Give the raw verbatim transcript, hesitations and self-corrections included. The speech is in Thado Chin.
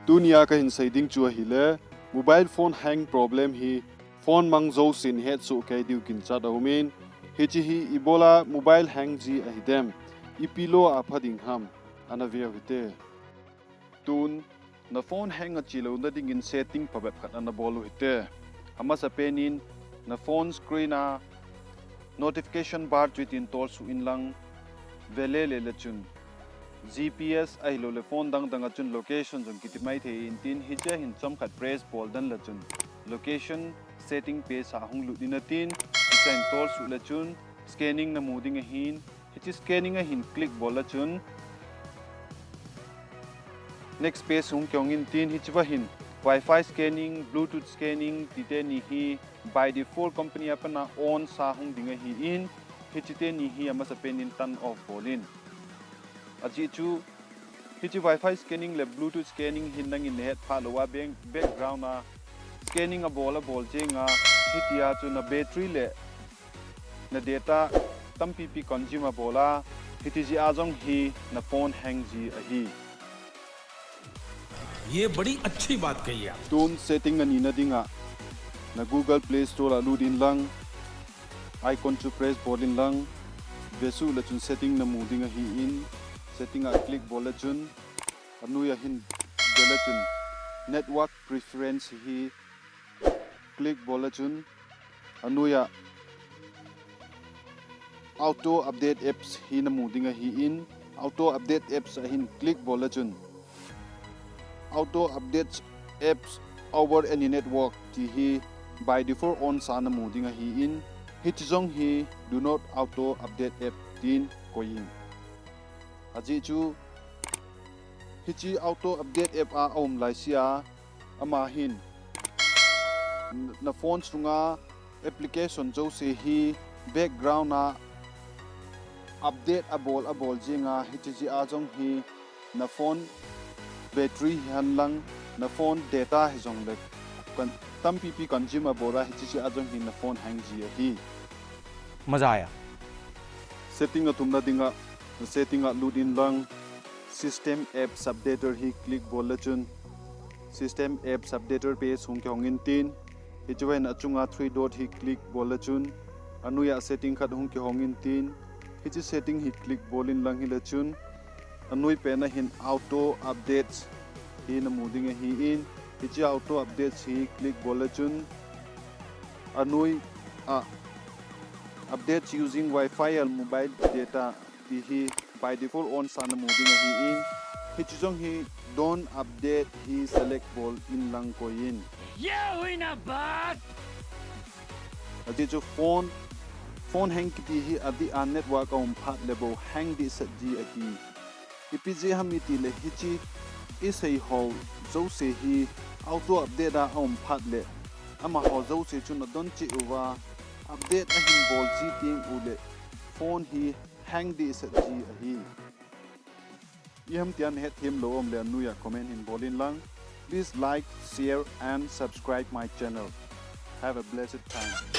Tunia kahin sei ding chu ahile, mobile phone hang problem hi phone mang jousen hetsoh kei diu ginchat aumin, hiche hi ibola mobile hang ji ahidem, ipi lou a pha ding ham, ana veu hite. Tun, na phone hang achi louna dingin setting phabep khat ana bol u hite. Amasapen in, na phone screen a notification bar chu hitin tolsuh inlang, velele le chun G P S ahilouleh phone dangdang a chun location jong kiti maithei intin, hiche hin chomkhat press bol den le chun location setting page a hung lut in atin, hiche hin tolsuh le chun scanning namu ding ahin, hiche scanning a hin click bol le chun next page hung kihong intin, hichea hin Wi-Fi scanning, Bluetooth scanning tite ni hi by default company a pat a on sa hung ding ahin, hiche teni hi amasapen in turn off bol in. Ajeh chu, hiche Wi-Fi scanning le Bluetooth scanning hin nangin nahet phah lou a background a scanning abol abol jeng a, hitia chu na battery le na data tampipi consume abol a, hiti jeh a jong hi na phone hang ji ahi. ये बड़ी अच्छी बात कही आप। Tun setting anina dinga, na Google Play Store a lut inlang, icon chu press bol inlang, vesuh le chun setting namu ding ahin, setting a click bol le chun, anoi a hin ve le chun, network preference hi click bol le chun, anoi a auto update apps hi namu ding ahin, auto update apps a hin click bol le chun, auto update apps over any network ti hi by default on sa namu ding ahin, hiche jong hi do not auto update app tin koi in. Ajeh chu, hiche auto update app a aum laise a, ama hin na phone sunga application jouse hi background a update abol abol jeng a, hiti jeh a jong hi na phone battery hihen lang, na phone data hijongle tampipi consume abol a, hiti jeh a jong hi na phone hang ji ahi. मजा आया। Setting athumna dinga, setting a lut inlang, system apps updater hi click bol le chun, system apps updater page hung kihong intin, hichea hin achunga three dot hi click bol le chun, anoi a setting khat hung kihong intin, hiche setting hi click bol inlang hile chun, anoi pen a hin auto updates hi namu ding ahin, hiche auto updates hi click bol le chun, anoi a updates using Wi-Fi or mobile data ti hi by default on sa namu ding ahin, hiche jong hi don't update hi select bol inlang koi in. Ajeh chu phone, phone hang kiti hi adeh a network aum phat le bou hang dehset ji ahi. Ipi jeh ham itile hiche isei ho jouse hi auto update a aum phat le amaho jouse chun adon cheh uva update ahin bol ji teng ule phone hi hang dehset ji ahi. Iham tia nahet them lou um le anoi a comment hin bol inlang. Please like, share and subscribe my channel. Have a blessed time.